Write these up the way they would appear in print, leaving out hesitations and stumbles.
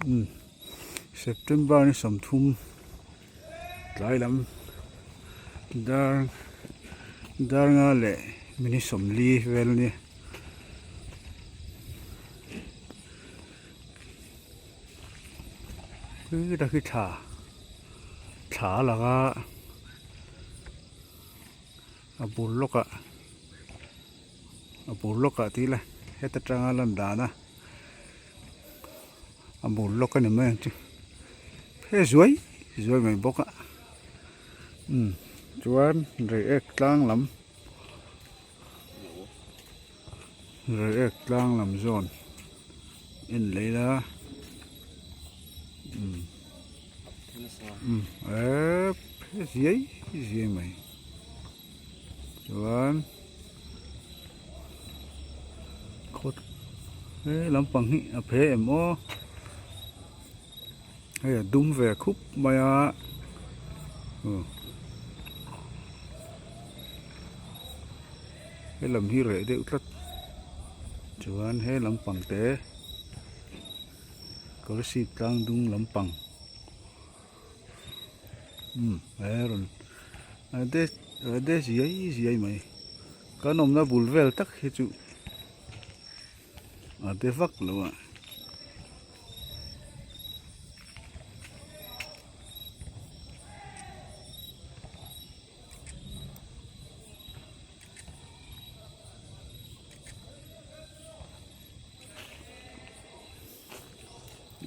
Umm September ni 30 tlai lam dar dar nga leh minute 40 vel a nia. Khi khi thla thla a lang a a bul lawkah a bul lawkah tih ila heta tanga lan dan a a bul lawk a ni mai ang chu he zuai zuai mai bawk a umm chuan reiek tlang lam reiek tlang lam zawn en leh ila umm umm eee ziai ziai mai chuan khawt he lampang hi a phe em aw hei a dum ve khup mai a aw he lam hi reh deuh tlat chuan he lampang te kawlsip tlang dung lampang. Umm he rawn a de a de ziai ziai mai kan awmna bul vel tak hi chu a de vak lo a.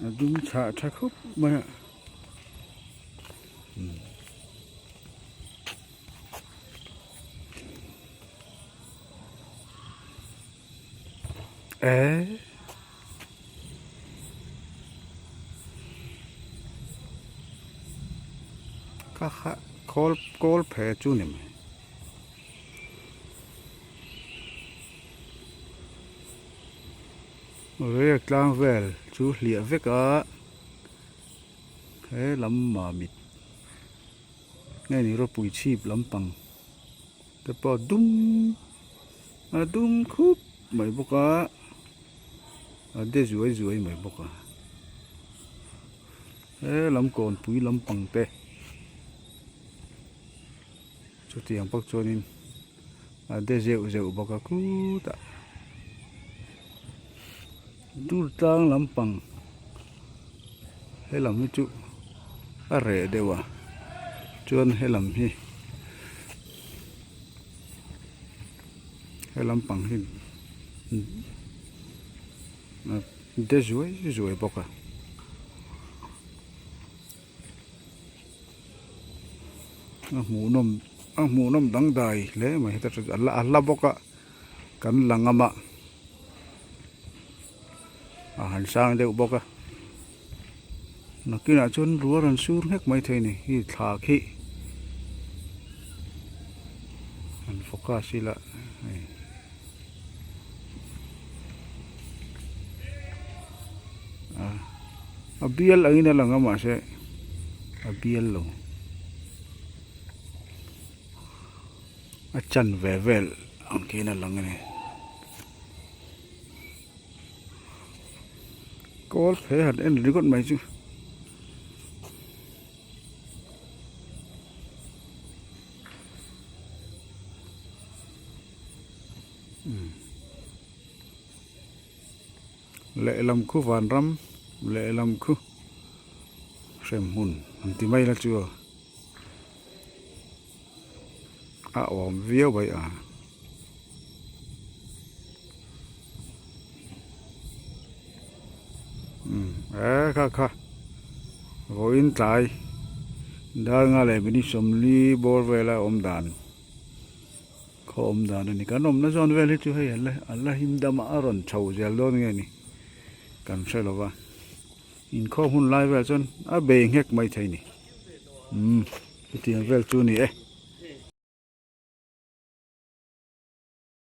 A dum chhah tha khawp mai a eh ka kha khawl kawl phe chu ni mai. Riak tlang vel chu hliah vek a he lam mamit nge ni rawpui chhip lampang te pawh dum a dum khup mai bawk a a de zuai zuai mai bawk a he lam kawnpui lampang te chutiang bawk chuanin a de zeuh zeuh bawk a khutah dur tlang lampang helam hi chu a reh deuh a chuan helam hi he lampang hi a de zuai zuai bawk a. A hmuhnawm a hmuhnawm dangdai hle mai heta chu a hla bawk a kan la ngam a a han sang deuh bawk a nakinah chuan rual an sur nghek maithei a ni hei thla khi an focus ila hei. A bial angin a lang a mahse a bial lo a chan ve vel ang khian a lang a ni kawl phe han en ringawt mai chu. Lehlam khu vanram lehlam khu hremhmun an ti mai la chu a awm viau mai a. Umm e kha kha vawiin tlai dar nga leh minute 40 bawr vela awm dan. Khaw awm dan a ni. Kan awmna zawn vel hi chu hei an la an la him dam a, a rawn chho zel dawn nge ni kan hre lo va. Inkhawm hun lai vel chuan a bei nghek mai thei ni. Umm chutiang vel chu a ni e.